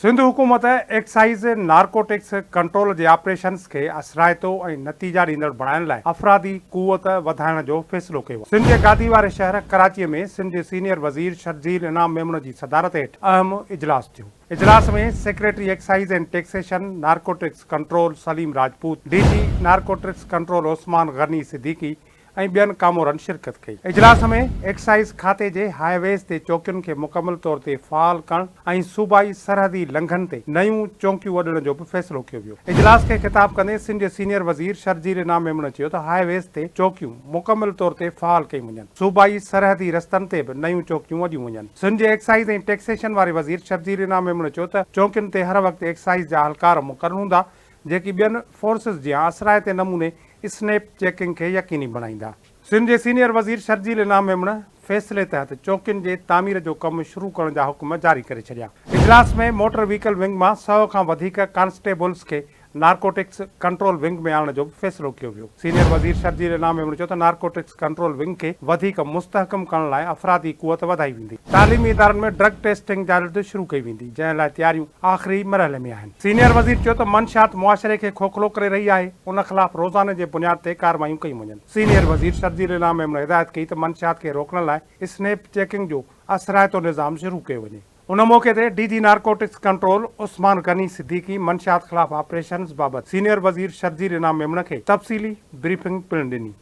سنڌ حڪومت excise narcotics control جي operations کي اثرائتو ۽ نتيجا ڏيندڙ بڻائڻ لاء افرادي قوت وڌائڻ جو فيصلو ڪيو آهي. سنڌ جي گادي واري شهر ڪراچي ۾ سنڌ جي سينيئر وزير شرجيل انعام ميمڻ جي صدارت هيٺ اهم اجلاس ٿيو. اجلاس ۾ secretary excise and taxation narcotics control Saleem Rajput, D G narcotics control Usman Ghani Siddiqui ۽ ٻين ڪامورن شرڪت ڪئي. اجلاس ۾ ايڪسائيز کاتي جي هاء ويز تي چوڪين کي مڪمل طور تي فعال ڪرڻ ۽ صوبائي سرحدي لنگهن تي نيون چونڪيون اڏڻ جو به فيصلو ڪيو ويو. اجلاس کي خطاب ڪندي سنڌ جي سينيئر وزير شرجيل انعام ميمڻ چيو ته هاء ويز تي چوڪيون مڪمل طور تي فعال ڪيون وڃن، صوبائي سرحدي رستن تي به نيون چوڪيون اڏيون وڃن. سنڌ جي ايڪسائيز ۽ ٽيڪسيشن واري وزير شرجيل انعام ميمڻ چيو ته چونڪين تي هر وقت ايڪسائيز جا اهلڪار مقرر هوندا جيڪي ٻين فورسز جيان اثرائتي نموني اسنيپ چيڪنگ کي يقيني بڻائيندا. سنڌ جي سينيئر وزير شرجيل انعام ميمڻ فيصلي تحت چوڪين جي تعمير جو ڪم شروع ڪرڻ جا حڪم جاري ڪري ڇڏيا. اجلاس ۾ موٽر وهيڪل ونگ مان سئو کان وڌيڪ ڪانسٽيبلز کي نارڪوٽڪس ڪنٽرول ونگ ۾ آڻڻ جو به فيصلو ڪيو ويو. سينيئر وزير شرجيل انعام ميمڻ چيو ته نارڪوٽڪس ڪنٽرول ونگ کي وڌيڪ مستحڪم ڪرڻ لاء افرادي قوت وڌائي ويندي. تعليمي ادارن ۾ ڊرگ ٽيسٽنگ جلد شروع ڪئي ويندي، جنهن لاء تياريون آخري مرحلي ۾ آهن. سينيئر وزير چيو ته منشيات معاشري کي کوکلو ڪري رهي آهي، ان خلاف روزاني جي بنياد تي ڪارروايون ڪيون وڃن. سينيئر وزير شرجيل انعام ميمڻ هدايت ڪئي ته منشيات کي روڪڻ لاء اسنيپ چيڪنگ جو اثرائتو نظام شروع ڪيو وڃي. ان موقعي تي D G narcotics control Usman Ghani Siddiqui منشيات خلاف آپريشنز بابت سينيئر وزير شرجيل انعام ميمڻ کي تفصيلي بريفنگ پڻ ڏني.